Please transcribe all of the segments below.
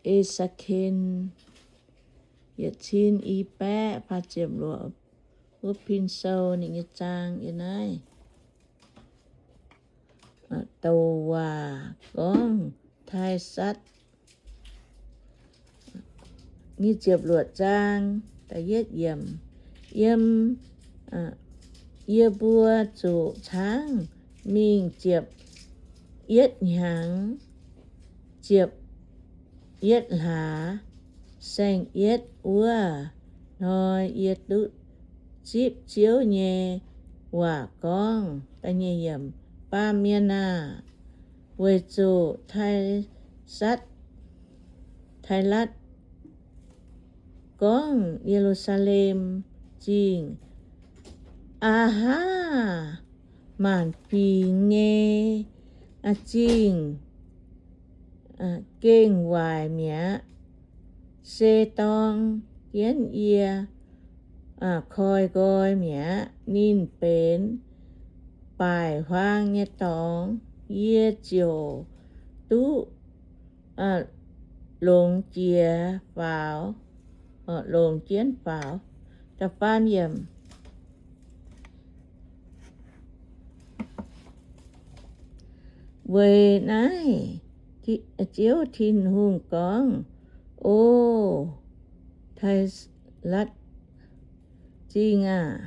E^se^ken yietc cin i baeqv faah ziepc luoqc wuov pin sou ninh nyei zaang yiem naaiv. Douc waac gorngv Taiv^satv. Nyic ziepc luoqc zaang, da'yietv yiemc. Yiem, yie mbuo zuqc caangv mingh ziepc yietv hnyangx, ziepc yietv hlaax, saeng-yietv wuov hnoi yie duqv zipv Ziouv nyei waac gorngv, da'nyeic yiemc, Baamh mienh aah! Weic zuqc Taiv^satv, Taiv^latv gorngv Ye^lu^saa^lem Zingh, Aa haa! Maanc fingx nyei zingh gengh waaic mi'aqv. Se dorng jienv yie koi nqoi mi'aqv. Ninh benx baaic huaang nyei dorngx, yie ziouc duqv longx jiex faaux, longx jienv faaux. Da'faam yiemc. Weic naaiv Ziouv Tin-Hungh gorngv, O Taiv^latv Zingh aah!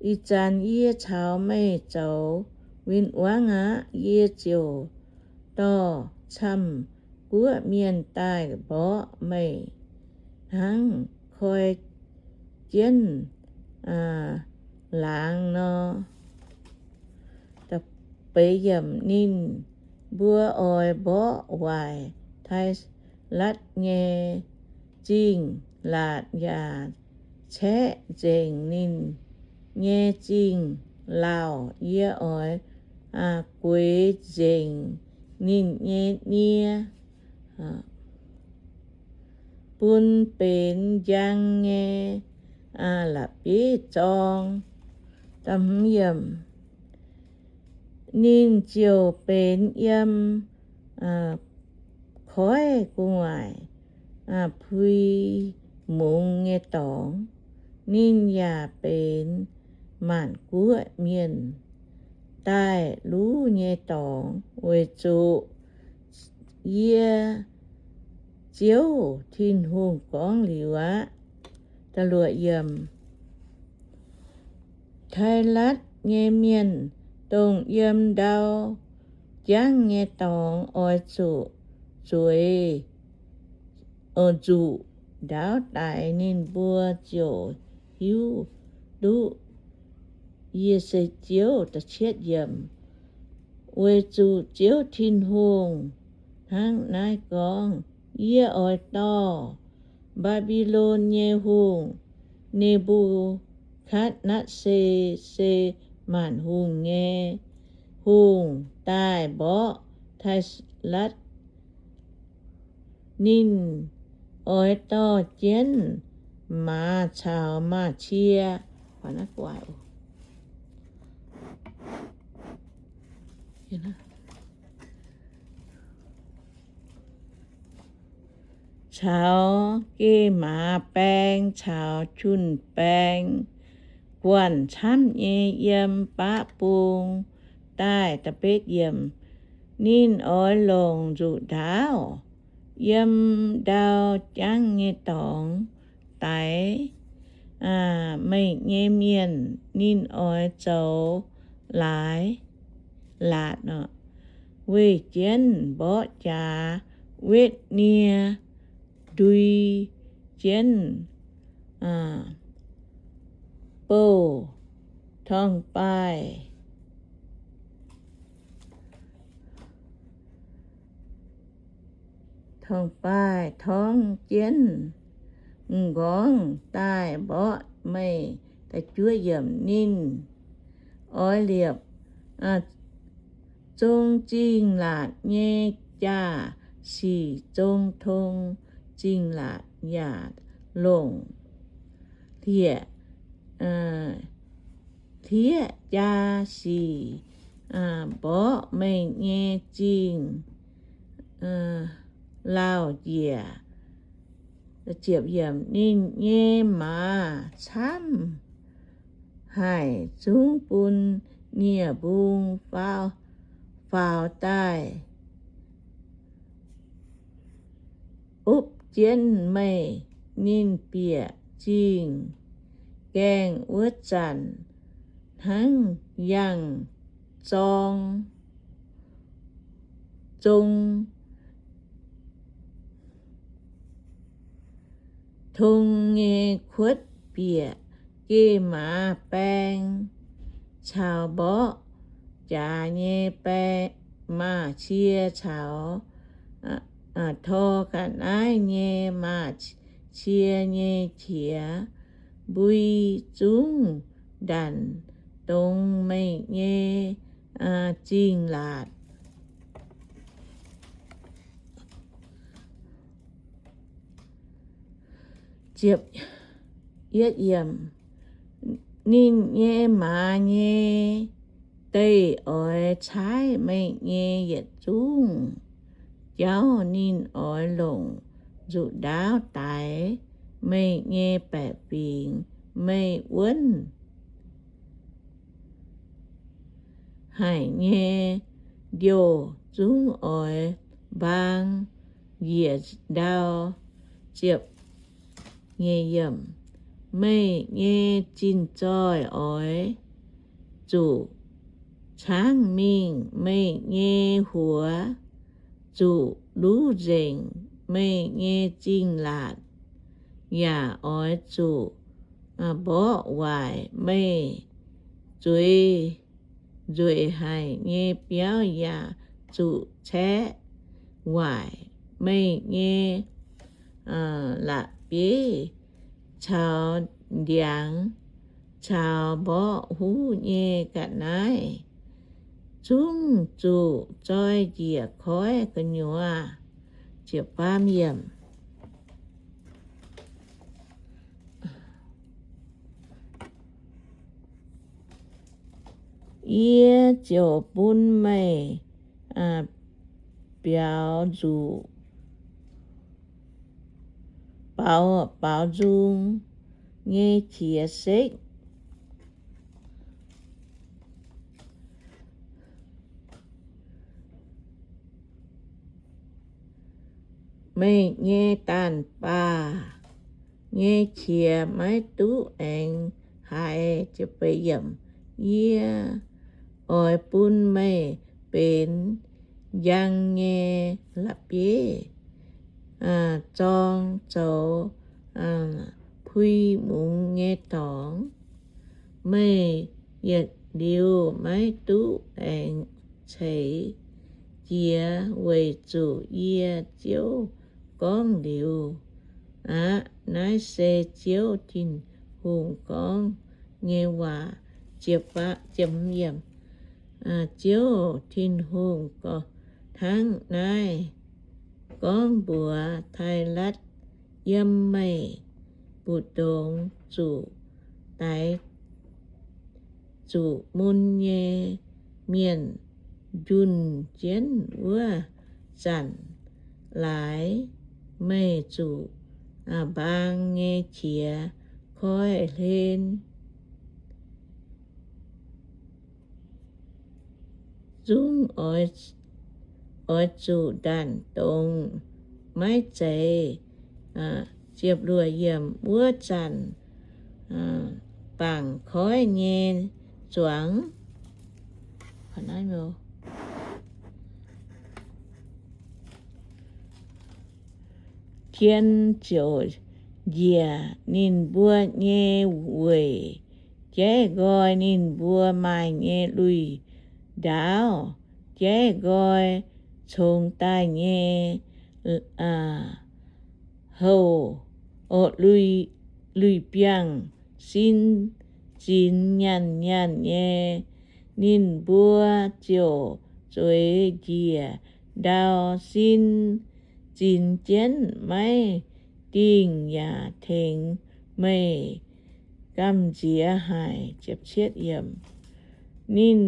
Ih zanc yie caux meih zoux win-wangv aqv. Yie ziouc dorh camv-guoqv mienh daaih mborqv meih, hnangv koi jienv laangz nor. Da'feix yiemc. Ninh mbuo oix mborqv waaic Taiv^latv nyei zingh laatc yaac caeqv nzengc ninh nyei zingh lauh. Yie oix gueix nzengc ninh nyei nie, bun benx njang nyei la'bieiv-zorng. Ninh ziouc benx yiem koiv gu'nguaaic pui mungz nyei dorngx. Ninh yaac benx maanc guoqv mienh daaih luv nyei dorngx, weic zuqc yie, Ziouv Tin-Hungh, gorngv liuz aqv. Taiv^latv nyei mienh, dongh yiem ndau jangv nyei dorngx, oix zuqc zueiz, oix zuqc ndaauv daix, ninh mbuo ziouc hiuv duqv yie se Ziouv. Weic zuqc Ziouv Tin-Hungh hnangv naaiv gorngv, Yie oix dorh Mbaa^mbi^lon nyei hungh, Ne^mbu^katv^netv^saa, se maanc hungh nyei hungh, daaih mborqv Taiv^latv. Ninh oix dorh jienv maaz caux maaz-cie caux geh maaz baeng caux jun-baeng guanh camv nyei yiem baqv bung daaih. Ninh oix longc nzuqc ndaauv yiem ndau jangv nyei dorngx daix meih nyei mienh. Ninh oix zoux laaix laatc weih jienv mborqv jaax, wetv nie ndui jienv bouh torngv-baaih, torngv-baaih torngv jienv m'nqorngv daaih mborqv meih. Ninh oix liepc zong zingh laatc nyei jaa-sic, zong tong zingh laatc yaac longc hlieqv, hlieqv jaa-sic mborqv meih nyei zingh lauh njiec. Ninh nyei maaz camv haic, zungv bun nie-mbung faaux daaih opv jienv meih. Ninh bieqc zingh gaengh wuov zanc, hnangv yangh zorng zong tong nyei kuotv bieqc geh maaz baeng caux mborqv jaax nyei baeng, maaz-cie caux tor ga'naaiv nyei maaz-cie nyei qiex mbui zungv ndanc dongz meih nyei zingh laatc. Ninh nyei maaz nyei deih oix caaiv meih nyei yietc zungv jauv. Ninh oix longc nzuqc ndaauv daix meih nyei baeqc fingx. Meih wuonv haic nyei ndiouh zungv oix mbaang njiec ndau. Meih nyei zinh zoih oix zuqc caangv mingh, meih nyei huox zuqc luv nzengc. Meih nyei zingh laatc yaac oix zuqc mborqv waaic. Meih zueiz nzueic haic nyei biauv yaac zuqc caeqv waaic. Meih nyei la'bieiv caux ndiangx caux mborqv huv nyei ga'naaiv zungv zuqc zoi njiec koiv gu'nyuoz. Yie ziouc bun meih biaux nzuqc, baaux, baaux nzung nyei qiex sekv. Meih nyei daanh baac nyei qiex maiv duqv aengx haiz. Yie oix bun meih benx njang nyei la'bieiv, zorng zoux pui mungz nyei dorngx. Meih yietc liuz maiv duqv aengx ceix jiez, weic zuqc yie, Ziouv, gorngv liuz aqv. Naaiv se Ziouv Tin-Hungh gorngv nyei waac. Ziouv Tin-Hungh hnangv naaiv gorngv mbuox Tailatv, Yiem meih mbu'ndongx zuqc daix zuqc mun nyei mienh njunh jienv wuov zanc laaix, meih zuqc mbaang nyei qiex koiv-hlen zungv oix zuqc ndanc dongz maiv zeiz. Wuov zanc bangc koiv nyei zuangx tien ziouc njiec ninh mbuo nyei weic, jaiv nqoi ninh mbuo maaih nyei lui-ndaauv, jaiv nqoi congx daaih nyei houh, lui-biangh sin zinx nyaanh nyaanh nyei. Ninh mbuo ziouc zueiz njiec ndau, sin zinx jienv, maiv dingh yaac tengx meih gamh nziex haic. Ninh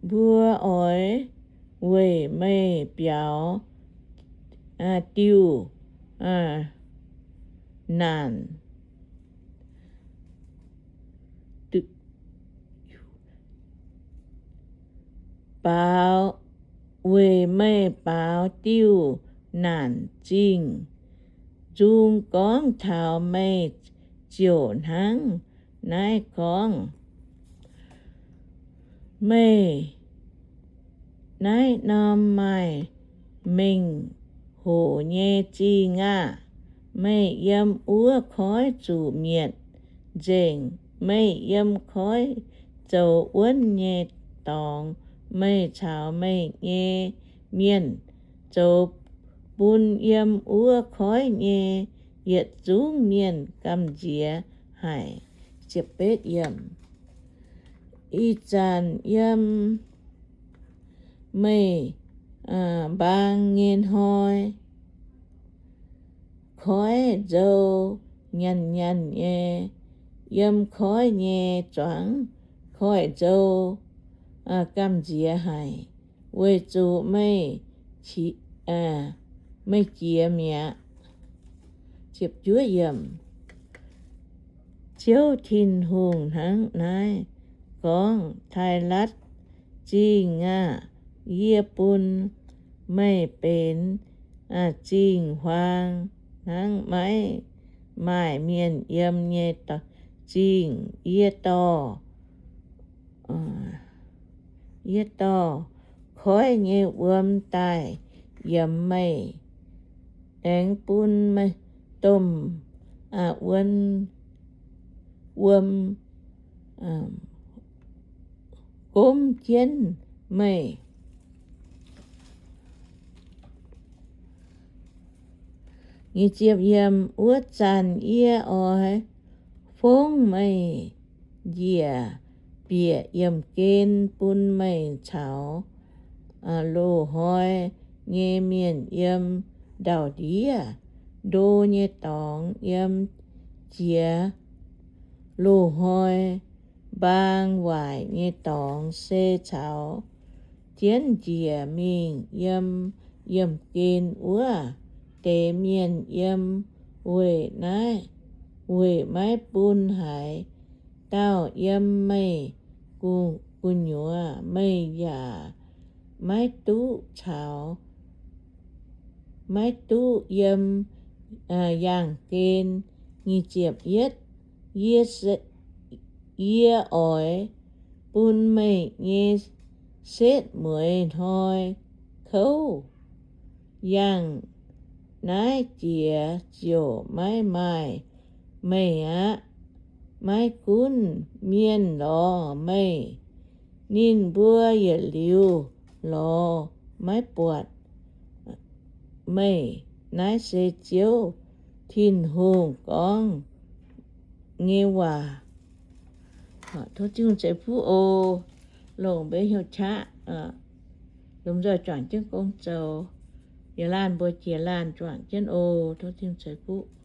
mbuo oix weic meih biaux diuh naanc baaux, weic meih baaux diuh naanc zingh nzung gorngv taux meih ziouc hnangv naaiv gorngv. Meih naaiv norm maaih mengh hoc nyei zingh aah! Meih yiem wuov koiv zuqc mietc nzengc. Meih yiem koiv zoux wuonv nyei dorngx, meih caux meih nyei mienh zoux bun yiem wuov koiv nyei yietc zungv mienh gamh nziex haic. Ih zanc yiem meih mbaang nyei hnoi, koiv nzou nyanc nyanc nyei, yiem koiv nyei zuangx koiv nzou gamh nziex haic, weic zuqc meih, meih jiex mi'aqv. Ziouv Tin-Hungh hnangv naaiv gorngv, Taaih-Latv Zingh aah! Yie bun meih benx zingh huaang hnangv maiv maaih mienh yiem nyei zingh. Yie dorh, yie dorh koiv nyei wuom daaih yiemx meih, aengx bun domh wuom, wuom gomv jienv meih. Wuov zanc yie oix fongv meih njiec bieqc yiemh gen bun meih caux loz-hnoi nyei mienh yiem ndau-ndiev ndo nyei dorngx yiem jiex loz-hnoi mbaang waaic nyei dorngx, se caux jienv njiec mingh yiem yiemh gen wuov deix mienh yiem, weic naaiv, weic maiv bun haaix dauh yiem meih gu'nyuoz, meih yaac maiv duqv caux, maiv duqv yiem yaangh gen. Yie oix bun meih nyei setv mueiz hnoi kouv yangh naaiv jiex ziouc maiv maaih meih aqv. Maiv gunv mienh lorz meih, ninh mbuo yietc liuz lorz maiv buatc meih. Naaiv se Ziouv Tin-Hungh gorngv nyei waac. Tov Tin-Hungh ceix fuqv oc. Longc mbuo hnyouv qaqv lomh nzoih juangc jienv gong zoux, yietc laanh mbuo jiex laanh juangc jienv oc. Tov Tin-Hungh ceix fuqv.